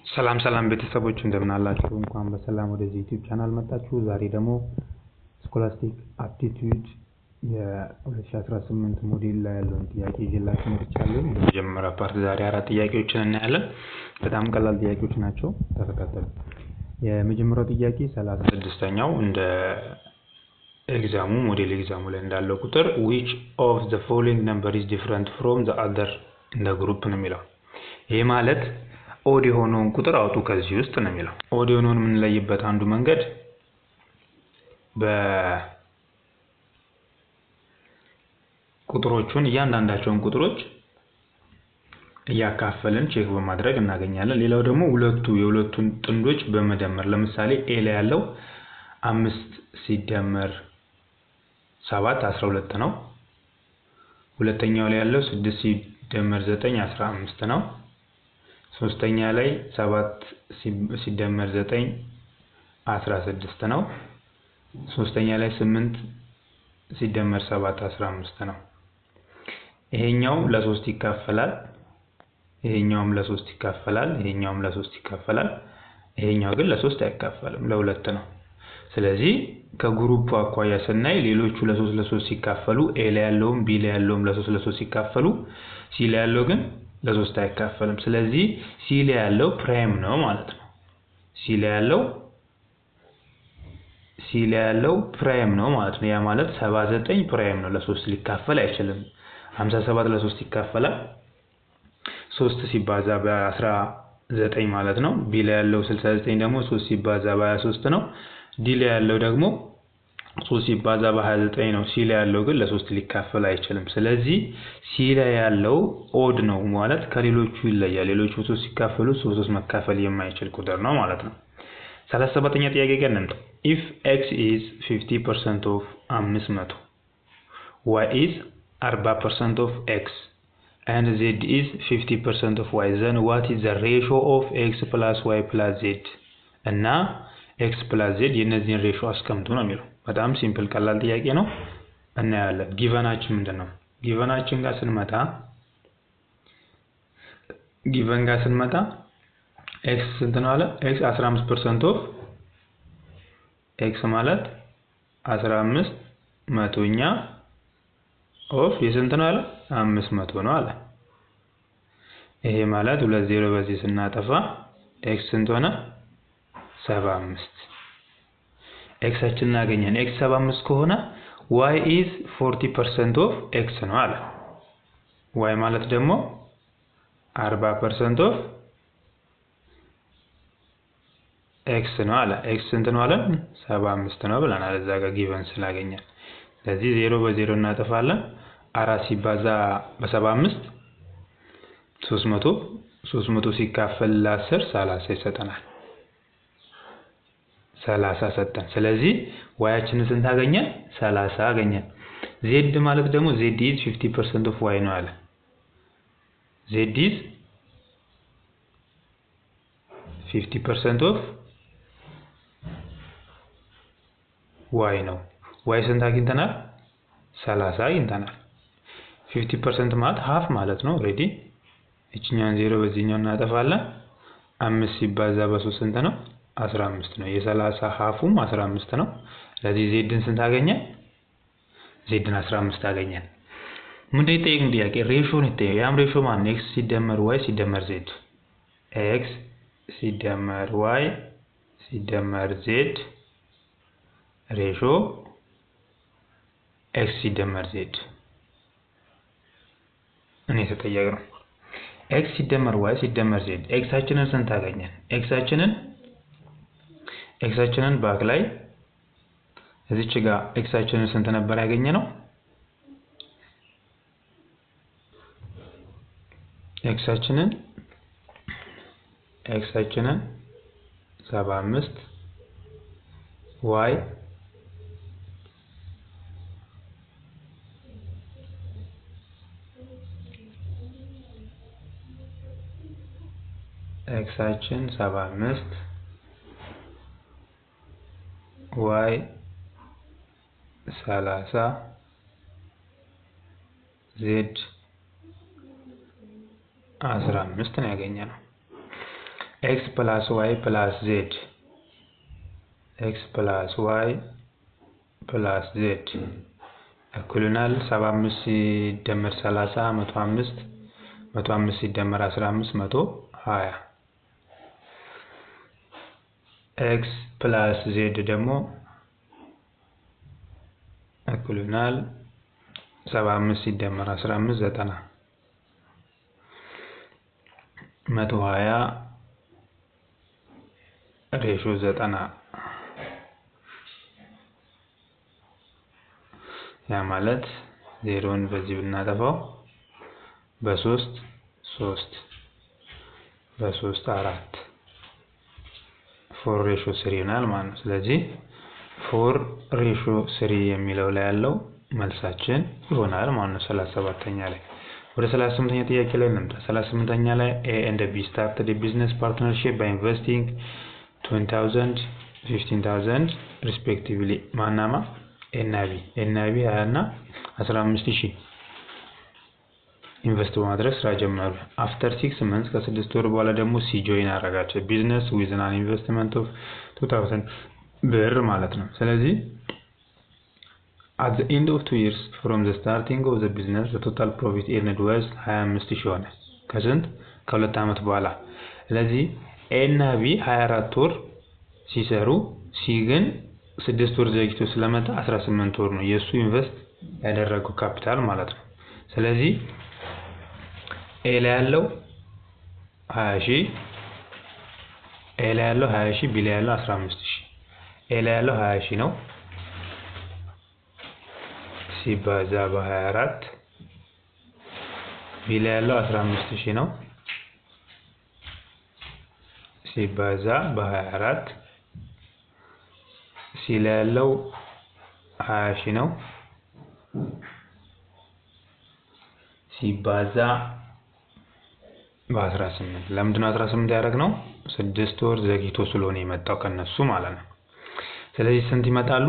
ሰላም ሰላም ቤተሰቦች እንደምን አላችሁ? እንኳን በሰላም ወደዚህ YouTube channel መጣችሁ። ዛሬ ደግሞ scholastic aptitude የ2018 ሞዴል ላይ ያለውን ጥያቄ ይዤላችሁ መጥቻለሁ። በመጀመሪያ part ዛሬ አራት ጥያቄዎችን እናያለን። በጣም ቀላል ጥያቄዎች ናቸው። ተከታተሉ። የመጀመሪያው ጥያቄ 36ኛው እንደ exam ኡ model exam ኡ ላይ እንዳለው ቁጥር which of the following number is different from the other in the group ነው የሚለው። ይሄ ማለት odd የሆነውን ቁጥር አውጡ ከዚህ ውስጥ ነው የሚለው። Odd የሆነውን የምንለይበት አንዱ መንገድ በቁጥሮቹን እያንዳንዳቸውን ቁጥሮች እያካፈልን check በማድረግ እናገኛለን። ሌላው ደግሞ የሁለቱን ጥንዶች በመደመር ለምሳሌ A ላይ ያለው 5 ሲደመር 7 12 ነው። ሁለተኛው ላይ ያለው 6 ሲደመር 9 15 ነው። ሶስተኛ ላይ 7 ሲደመር 9 16 ነው። ሶስተኛ ላይ 8 ሲደመር 7 15 ነው። ይሄኛው ለ3 ይካፈላል፣ ይሄኛውም ለ3 ይካፈላል፣ ይሄኛውም ለ3 ይካፈላል። ይሄኛው ግን ለ3 አይካፈልም፣ ለሁለት ነው። ስለዚህ ከ group አኳያ ስናይ ሌሎቹ ለ3 ለ3 ሲካፈሉ A ላይ ያለውም B ላይ ያለውም ለ3 ለ3 ሲካፈሉ C ላይ ያለው ግን ለ3 አይካፈልም። ስለዚህ C ላይ ያለው prime ነው ማለት ነው። C ላይ ያለው prime ነው ማለት ነው። ያ ማለት 79 prime ነው፣ ለ3 ሊካፈል አይችልም። 57 ለ3 ይካፈላል፣ 3 ሲባዛ በ19 ማለት ነው። B ላይ ያለው 69 ደግሞ 3 ሲባዛ በ23 ነው። D ላይ ያለው ደግሞ 3 ሲባዛ በ29 ነው። C ላይ ያለው ግን ለ3 ሊካፈል አይችልም። ስለዚህ C ላይ ያለው odd ነው ማለት ከሌሎቹ ይለያል። ሌሎቹ 3 ሲካፈሉ 3 መካፈል የማይችል ቁጥር ነው ማለት ነው። 37ኛ ጥያቄ ጋር እንምጣ። If x is 50% of 500, y is 40% of x and z is 50% of y, then what is the ratio of x plus y plus z እና x plus z የነዚህን ratio አስቀምጡ ነው የሚለው። በጣም simple ቀላል ጥያቄ ነው። እናያለን። Given ኣችን ምንድነው? Given ኣችን ጋር ስንመጣ given ጋር ስንመጣ x ስንት ነው አለ? x 15% of x ማለት 15 መቶኛ of የስንት ነው አለ? 500 ነው አለ። ይሄ ማለት 2 0 በዚህ ስናጠፋ x ስንት ሆነ? 75። x ኣችንን አገኘን። x 75 ከሆነ y is 40% of x ነው አለ። y ማለት ደግሞ 40% of x ነው አለ። x ስንት ነው አለ? 75 ነው ብለናል እዛ ጋር given ስላገኘን። ስለዚህ 0 በ0 እናጠፋለን። 4 ሲባዛ በ75 300፣ 300 ሲካፈል ለ10 30 ይሰጠናል። 30 ሰጠን። ስለዚህ y ኣችንን ስንት አገኘን? 30 አገኘን። z ማለት ደግሞ z is 50% of y ነው አለ። z is 50% of y ነው። y ስንት አግኝተናል? 30 አግኝተናል። 50% ማለት half ማለት ነው። Already እቺኛውን 0 በዚህኛው እናጠፋለን። 5 ሲባዛ በ3 ስንት ነው? 15 ነው። የ30 half ኡም 15 ነው። ስለዚህ z ን ስንት አገኘን? z ን 15 አገኘን። ምንድነው የጠየቅን ጥያቄ? Ratio ነው የጠየቀው። ያም ratio ማለት ነው x ሲደመር y ሲደመር z። x ሲደመር y ሲደመር z ratio x ሲደመር z እኔ የተጠየቅነው x ሲደመር y ሲደመር z። x ኣችንን ስንት አገኘን? x ኣችንን back ላይ እዚች ጋር x ኣችንን ስንት ነበር ያገኘነው? x ኣችንን 75 y x ኣችን 75 y 30 z 15 ነው ያገኘነው። X plus Y plus Z፣ X plus Y plus Z እኩል ይሆናል 75 ሲደመር 30 105፣ 105 ሲደመር 15 120። X plus Z ደግሞ እኩል ይሆናል 75 ሲደመር 15 90፣ 120 ratio 90። ያ ማለት ዜሮን በዚህ ብናጠፋው በ3 3፣ በ3 4፣ 4 ratio 3 ይሆናል ማለት ነው። ስለዚህ 4 ratio 3 የሚለው ላይ ያለው መልሳችን ይሆናል ማለት ነው። 37ኛ ላይ። ወደ 38ኛ ጥያቄ ላይ እንምጣ። 38ኛ ላይ A and B started a business partnership by investing 20,000፣ 15,000 respectively። ማናማ? A እና B። A እና B 20 እና 15,000 invest በማድረግ ስራ ጀመሩ። After 6 months፣ ከ6 ወር በኋላ ደግሞ C join አደረጋቸው business with an investment of 2000 ብር ማለት ነው። ስለዚህ at the end of 2 years from the starting of the business, the total profit earned was 25,000 ሆነ። ከስንት? ከ2 ዓመት በኋላ። ስለዚህ A እና B 24 ወር ሲሰሩ C ግን 6 ወር ዘግይቶ ስለመጣ 18 ወር ነው የእሱ invest ያደረገው ካፒታል ማለት ነው። ስለዚህ A ላይ ያለው 20 ሺህ፣ A ላይ ያለው 20 ሺህ፣ B ላይ ያለው 15 ሺህ። A ላይ ያለው 20 ሺህ ነው ሲባዛ በ24፣ B ላይ ያለው 15 ሺህ ነው ሲባዛ በ24፣ C ላይ ያለው 20 ሺህ ነው ሲባዛ በ18። ለምንድን ነው 18 ያደረግነው? 6 ወር ዘግይቶ ስለሆነ የመጣው ከነሱ ማለት ነው። ስለዚህ ስንት ይመጣሉ?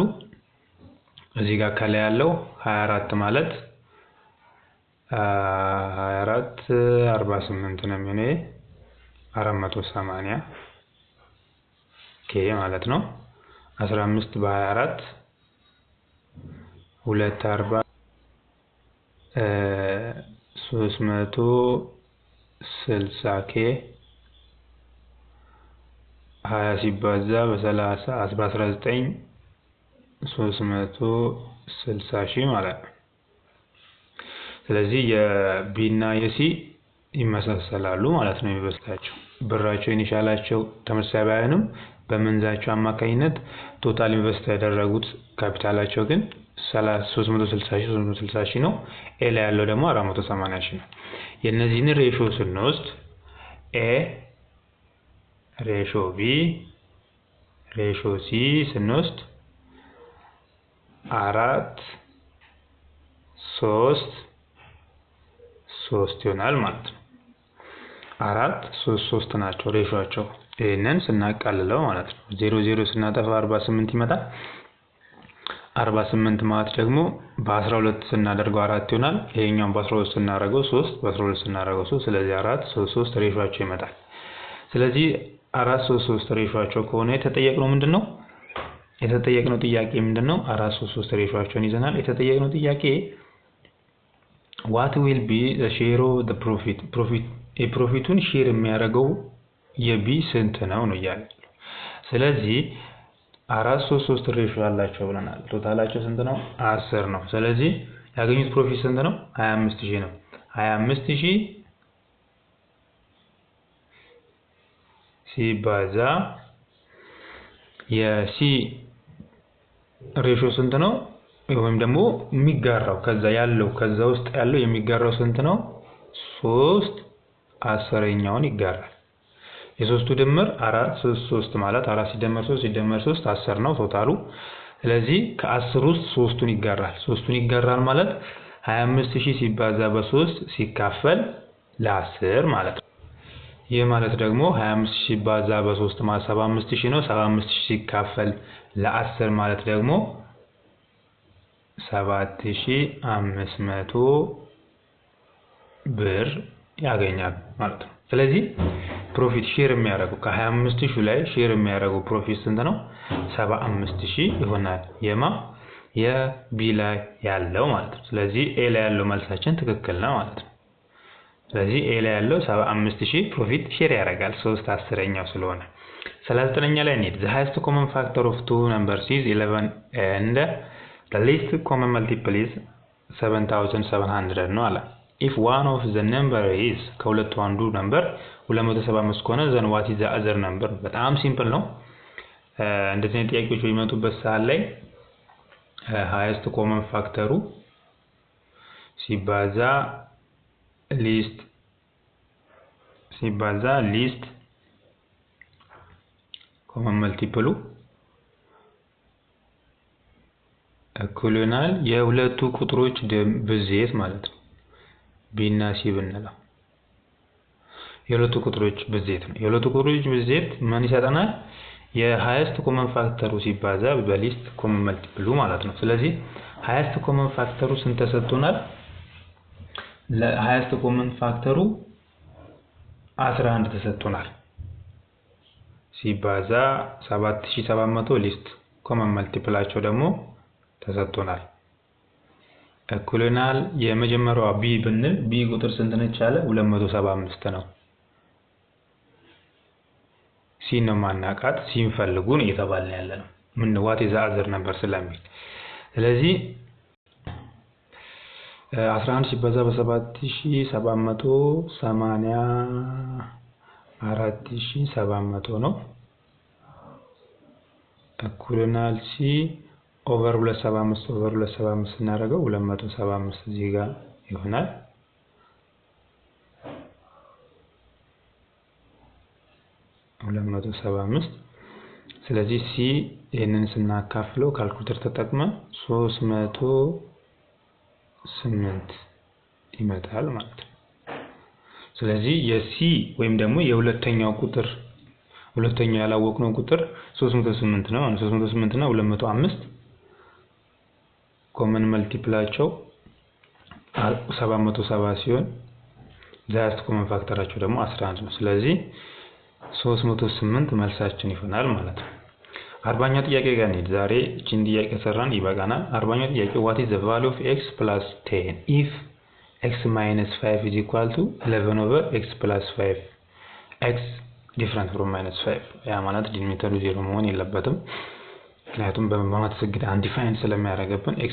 እዚህ ጋር ከላይ ያለው 24 ማለት 24 48 ነው የሚሆነው፣ 480 K ማለት ነው። 15 በ24 2 40 360 K፣ 20 ሲባዛ በ30 በ19 360 ሺህ ማለት ነው። ስለዚህ የ B እና የ C ይመሳሰላሉ ማለት ነው። Invest ኣቸው ብራቸው initial ኣቸው ተመሳሳይ ባይሆንም በ month ኣቸው አማካኝነት total invest ያደረጉት ካፒታላቸው ግን 360 ሺህ 360 ሺህ ነው። A ላይ ያለው ደግሞ 480 ሺህ ነው። የእነዚህን ratio ስንወስድ A ratio B ratio C ስንወስድ 4:3:3 ይሆናል ማለት ነው። 4:3:3 ናቸው ratio ኣቸው። ይህንን ስናቃልለው ማለት ነው። ዜሮ ዜሮ ስናጠፋ 48 ይመጣል። 48 ማለት ደግሞ በ12 ስናደርገው 4 ይሆናል። ይሄኛውን በ12 ስናደርገው 3፣ በ12 ስናደርገው 3። ስለዚህ 4:3:3 ratio ኣቸው ይመጣል። ስለዚህ 4:3:3 ratio ኣቸው ከሆነ የተጠየቅነው ምንድን ነው? የተጠየቅነው ጥያቄ ምንድን ነው? 4:3:3 ratio ኣቸውን ይዘናል። የተጠየቅነው ጥያቄ what will be share of profit፣ የ profit ኡን share የሚያደርገው የ B ስንት ነው ነው እያለ። ስለዚህ 4:3:3 ratio አላቸው ብለናል። Total ኣቸው ስንት ነው? 10 ነው። ስለዚህ ያገኙት profit ስንት ነው? 25,000 ነው። 25,000 ሲባዛ የ C ratio ስንት ነው? ወይም ደግሞ የሚጋራው ከዛ ያለው ከዛ ውስጥ ያለው የሚጋራው ስንት ነው? 3/10ኛውን ይጋራል። የሶስቱ ድምር 4:3:3 ማለት 4 ሲደመር 3 ሲደመር 3 10 ነው total ኡ። ስለዚህ ከ10 ውስጥ ሶስቱን ይጋራል። ሶስቱን ይጋራል ማለት 25,000 ሲባዛ በ3 ሲካፈል ለ10 ማለት ነው። ይህ ማለት ደግሞ 25,000 ሲባዛ በ3 ማለት 75,000 ነው። 75,000 ሲካፈል ለ10 ማለት ደግሞ 7500 ብር ያገኛል ማለት ነው። ስለዚህ profit share የሚያደርገው ከ25,000 ላይ share የሚያደርገው profit ስንት ነው? 75,000 ይሆናል። የማ የ B ላይ ያለው ማለት ነው። ስለዚህ A ላይ ያለው መልሳችን ትክክል ነው ማለት ነው። ስለዚህ A ላይ ያለው 75,000 profit share ያደርጋል 3/10 ስለሆነ። 39ኛ ላይ እንሂድ። The highest common factor of two numbers is 11 and the least common multiple is 7700 ነው አለ። If one of the number is ከሁለቱ አንዱ number 275 ከሆነ then what is the other number? በጣም simple ነው። እንደዚህ አይነት ጥያቄዎች በሚመጡበት ሰዓት ላይ highest common factor ኡ ሲባዛ least ሲባዛ least common multiple ኡ እኩል ይሆናል የሁለቱ ቁጥሮች ብዜት ማለት ነው። B እና C ብንለው የሁለቱ ቁጥሮች ብዜት ነው። የሁለቱ ቁጥሮች ብዜት ምን ይሰጠናል? የ highest common factor ኡ ሲባዛ በ least common multiple ኡ ማለት ነው። ስለዚህ highest common factor ኡ ስንት ተሰጥቶናል? ለ highest common factor ኡ 11 ተሰጥቶናል። ሲባዛ 7700 least common multiple ኣቸው ደግሞ ተሰጥቶናል። እኩል ይሆናል የመጀመሪያዋ B ብንል B ቁጥር ስንት ነች አለ? 275 ነው። C ነው ማናቃት፣ C ን ፈልጉ ነው እየተባልን ያለ ነው። ምን what is other number ስለሚል ስለዚህ 11 ሲባዛ በ7700 84,700 ነው። እኩል ይሆናል C over 275 over 275 ስናደርገው 275 እዚህ ጋር ይሆናል። 275 ስለዚህ C ይሄንን ስናካፍለው ካልኩሌተር ተጠቅመን 308 ይመጣል ማለት ነው። ስለዚህ የ C ወይም ደግሞ የሁለተኛው ቁጥር ሁለተኛው ያላወቅነው ቁጥር 308 ነው። 308 እና 205 common multiple ኣቸው 770 ሲሆን the highest common factor ኣቸው ደግሞ 11 ነው። ስለዚህ 308 መልሳችን ይሆናል ማለት ነው። 40ኛው ጥያቄ ጋር እንሂድ። ዛሬ እቺን ጥያቄ ሰራን ይበቃናል። 40ኛው ጥያቄ what is the value of x plus 10 if x minus 5 is equal to 11 over x plus 5 x different from minus 5። ያ ማለት denominator ኡ 0 መሆን የለበትም። ምክንያቱም በ maths ህግ undefined ስለሚያደርግብን x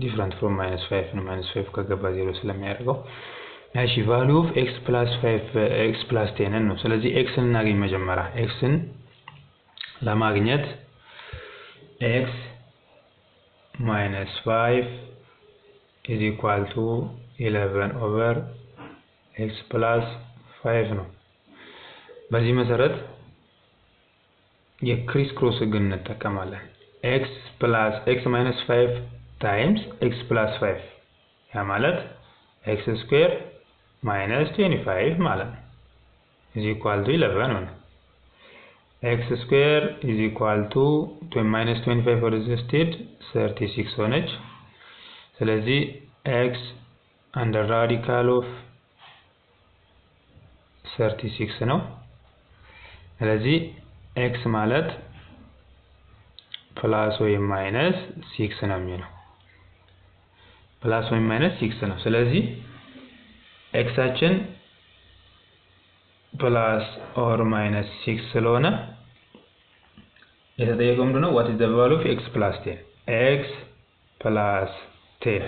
different from minus 5 ነው። minus 5 ከገባ 0 ስለሚያደርገው። እሺ value of x plus 5 x plus 10 ነው። ስለዚህ x ን እናገኝ መጀመሪያ። x ን ለማግኘት x minus 5 is equal to 11 over x plus 5 ነው። በዚህ መሰረት የ criss cross ህግ እንጠቀማለን። x plus x minus 5 times x plus 5 ያ ማለት x square minus 25 ማለት ነው። is equal to 11 ሆነ። x square is equal to minus 25 ወደዚህ ስትሄድ 36 ሆነች። ስለዚህ x under radical of 36 ነው። ስለዚህ x ማለት plus ወይም minus 6 ነው የሚሆነው። plus ወይም minus 6 ነው። ስለዚህ x ኣችን plus or minus 6 ስለሆነ የተጠየቀው ምንድነው? What is the value of x plus 10 x plus 10።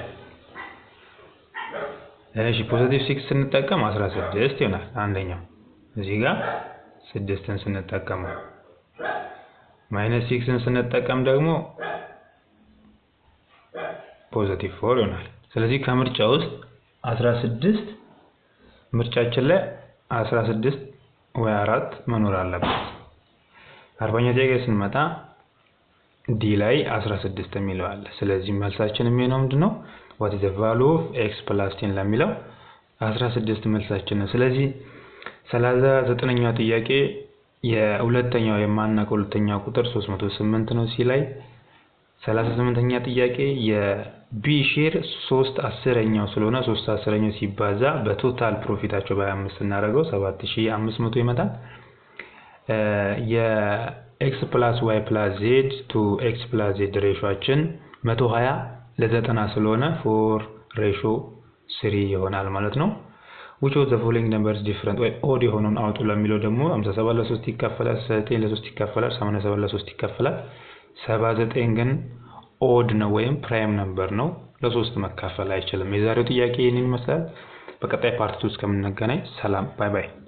እሺ positive 6 ስንጠቀም 16 ይሆናል። አንደኛው እዚህ ጋር 6ን ስንጠቀም minus 6ን ስንጠቀም ደግሞ positive 4 ይሆናል። ስለዚህ ከምርጫ ውስጥ 16 ምርጫችን ላይ 16 ወይ 4 መኖር አለበት። 40ኛው ጥያቄ ስንመጣ D ላይ 16 የሚለው አለ። ስለዚህ መልሳችን የሚሆነው ምንድነው? What is the value of x plus 10 ለሚለው 16 መልሳችን ነው። ስለዚህ 39ኛው ጥያቄ የሁለተኛው የማናውቀው ሁለተኛው ቁጥር 308 ነው C ላይ። 38ኛ ጥያቄ የ B share 3/10 ስለሆነ 3/10 ሲባዛ በ total profit ኣቸው በ25 እናደርገው 7500 ይመጣል። የ X plus Y plus Z to X plus Z ratio ኣችን 120 ለ90 ስለሆነ 4 ratio 3 ይሆናል ማለት ነው። Which of the following numbers different ወይ odd የሆነውን አውጡ ለሚለው ደግሞ 57 ለ3 ይካፈላል፣ 69 ለ3 ይካፈላል፣ 87 ለ3 ይካፈላል። 79 ግን odd ነው ወይም prime number ነው፣ ለሶስት መካፈል አይችልም። የዛሬው ጥያቄ ይህንን ይመስላል። በቀጣይ part 2 እስከምንገናኝ ሰላም፣ bye bye።